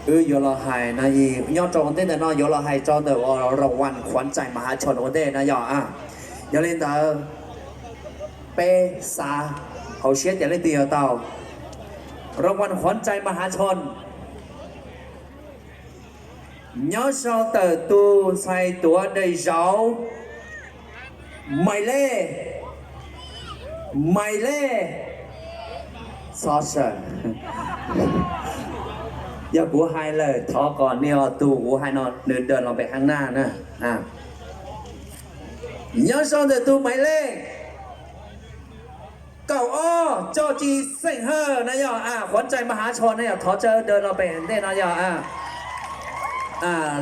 Wb yuav los hais no, nyob rau ua ntej ntawm no yuav los hais rau ntawm ua rau vas khuav ntsaim mas hav tshoo ua ntej no yog a. Yog li ntawd peb xav hauv siab tias leej twg yuav tau rau vas khuav ntsaim mas hav tshoo. Nyob sau ntawm tus ntxhais tuav daim zauv, mais lej, mais lej, xov sawm. Yog kuv hais lawm thov kom niag tus kuv hais no nws daws los pem hab naj na. Nyob sau ntawm tus mais lej kaum ob, Tso Tsis Xeem Hawj na yog a, khuav ntsaim mas hav tshoo na yog, thov caw daws los pem ntej no yog a.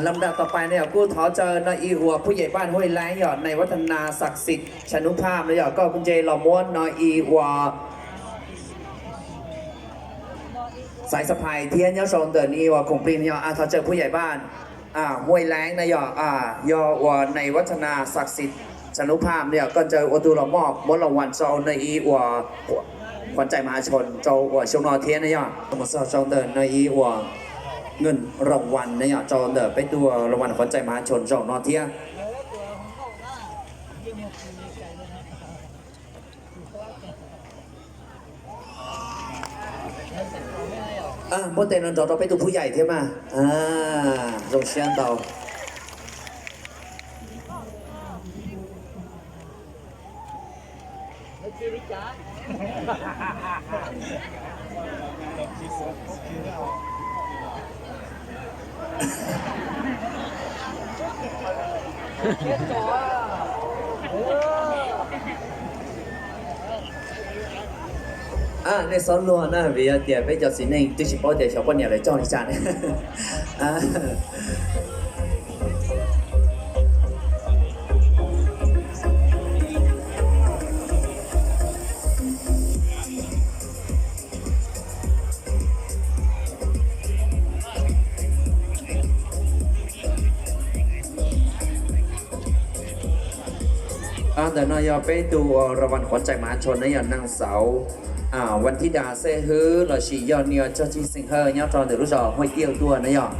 Lam dam tom pais na yog kuj thov caw no ib uas phuj yaim paj Huj Laib yog Nais Vaj Tha Nas Xas Xis Tsha Nub Phaj na yog, koj kuj nce los muab no ib uas xaiv xab phais thiab nyob sau ntawm no ib uas khoom plig no yog a, thov caw phuj yaim paj Huj Laib na yog, yog uas Nais Vaj Tha Nas Xas Xis Tsha Nub Phaj na yog, koj ncaw ua tug los moj muab los vas rau no ib uas khuav ntsaim mas hav tshoo rau uas xyoo no thiab na yog. Mus txog rau ntawm no ib uas ngwj rau vas na yog, rau ntawm peb tug los vas khuav ntsaim mas hav tshoo zaum no thiab. Muab tes no nrog rau peb tug phuj yaim thiab mas. Zoo siab ntau. Nej txhob luag na, vim yog tias peb cov txiv neej twb tsis paub tias xyov poj niam lawv coj li cas ne. Ntawm no yog peb tug uas rau vas khuav ntsaim mas hav tshoo na yog Naj Xauv Vas Thib Das Xej Hwb lossis yog niag Tso Tsis Xeem Hawj nyob rau ntawm lub zos Huaj Tiaj tuaj na yog.